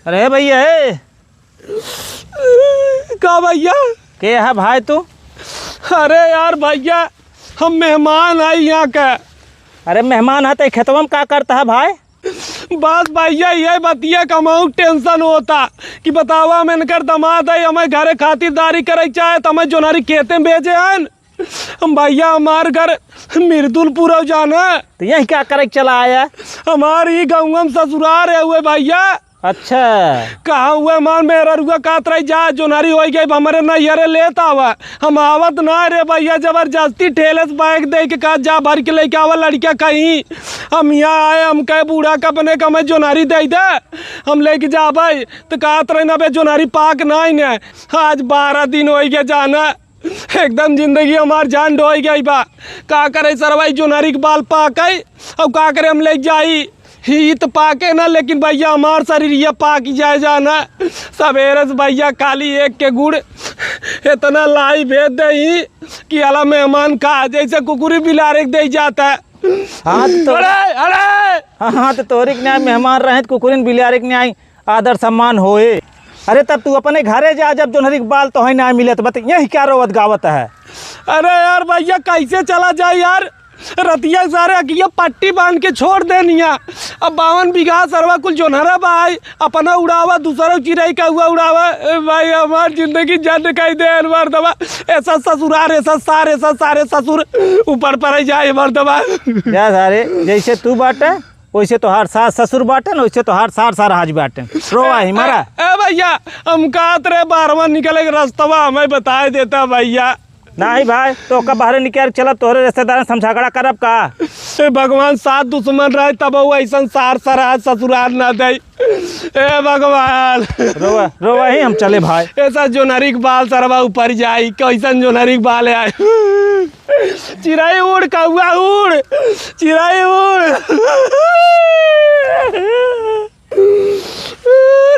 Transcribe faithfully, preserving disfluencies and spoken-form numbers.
अरे भइया, ए। का भइया? के है भाई तू? अरे यार भइया, हम मेहमान आई यहाँ के। अरे मेहमान है तो खेतवा में का करता है भाई? बस भइया, ये बतिया कमाऊ tension होता कि बतावा, हम इनकर दामाद है, हमें घरे खातिरदारी करे चाहे तो हमें जोनारी खेते में भेजे हैं। हम भइया, हमार घर मिर्दुलपुर है जाना। तो यही क्या करे के चला आया? हमार ई गाँव में ससुरार है हुए भइया। अच्छा। कहा हुए हमार मेहररुआ कहत रही, "जा, जोनारी होइ गई, हमरे नैहरे लेत आवा।" हम आवत ना रे भइया, जबरदस्ती ठेले से bag दे के कहा, "जा, भर के लेके आवा लड़किया कहीं।" हम यहाँ आए, हम कहे बूढ़ा के अपने का हमें जोनारी दे दे, हम लेके जाबे। तो कहत रही ना, "बे जोनारी पाक ना ही ने।" आज बारह दिन होइ गया जाना, एकदम जिंदगी हमार जान डोई गई बा। का करे सरवा, ई जोनारी के बाल पाके, अब का करे हम ले जाई? ही तो पाके ना, लेकिन भइया हमार शरीर ये पाक जाए जाना। सवेरे से भइया खाली एक के गुड़ इतना लाई भेज दे ही कि आला मेहमान का जैसे कुकुरी बिलारे के दे जाता है। हाँ, तो अरे, अरे! हाँ, हाँ, तो तोहरी के न्याय मेहमान रहे तो कुकुरिन बिलारे के न्याय आदर सम्मान होए। अरे तब तू अपने घरे जा, जब जोनहरी के बाल तोहई ना मिलत, बत यही क्या रोवत गावत है? अरे यार भइया, कैसे चला जाए यार? रतिया सारे अकिया पट्टी बांध के छोड़ देनिया। अब बावन बीघा सरवा कुल जोनहरा बा, आई अपना उड़ावा, दूसरा चिरई का हुआ उड़ावा। ए भाई, हमार जिंदगी जंड कई दे मर्दवा। ऐसा ससुरार, ऐसा सार, ऐसा सारे ससुर ऊपर पर जाए मर्दवा। जा सारे, जैसे तू बाटे, वैसे तोहार सास ससुर बाटेन, वैसे तोहार सार सार हाज बाटेन। रोवा ही मरा। ए, ए भइया, हम कहत रहे बारवा निकले के रस्तवा हमें बताए देता भइया। नाही भाई, तो का बाहरे निकल चलब, तोहरे रिश्तेदारन समझागड़ा करब का? ए भगवान, सास दुश्मन रहे तब वो ऐसन सार सार हाज ससुरार ना दे। ए भगवान। रोवा, रोवा ही हम चले भाई। ऐसा जोनहरी के बाल सरवा ऊपर जाई, कैसन जोनहरी के बाल आए। चिरई उड़, कौआ उड़, चिरई उड़।